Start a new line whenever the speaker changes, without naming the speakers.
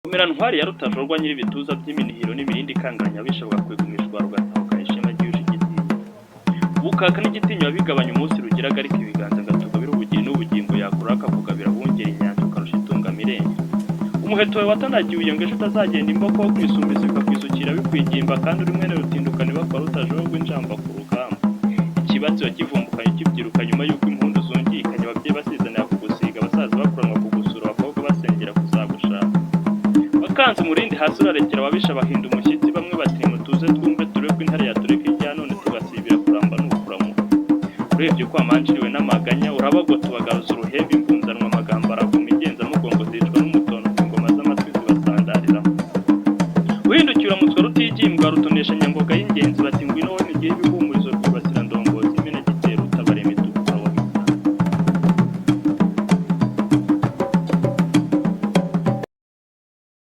Komera ntwari ya Rutajorwa nyir'ibituza by'iminihiro n'imirindi ikanganye, abisha bakakwigumishwa rugatahukana ishema ryuje igitinyiro. Ubukaka n'igitinyiro wabigabanye umunsi rugiraga, ariko ibiganza ngatugabira ubugiri n'ubugingo, yakura akakugabira bungera inyanja ukarusha itungamirenge. Umuheto wawe watanagiye ngo ejo utazagenda imboko kwisumbiza bikakwisukira bikwigimba, kandi uri mwene rutindukana ibakwa Rutajorwa injamba ku rugamba. Ikibatsi wakivumbukanye ukibyiruka nyuma y'uko impundu zungikanye, ababyeyi basizanira kugusiga, abasaza bakuranwa kugusura, abakobwa basengera kuzagushaka. Wakanze umurindi hasi urarekera, ababisha bahinda umushyitsi, bamwe bati nimutuze twumve turebe ko intare yatureka irya none tugasibira kuramba ni ukuramuka. Urebye uko wamanjiriwe n'amaganya urabagota.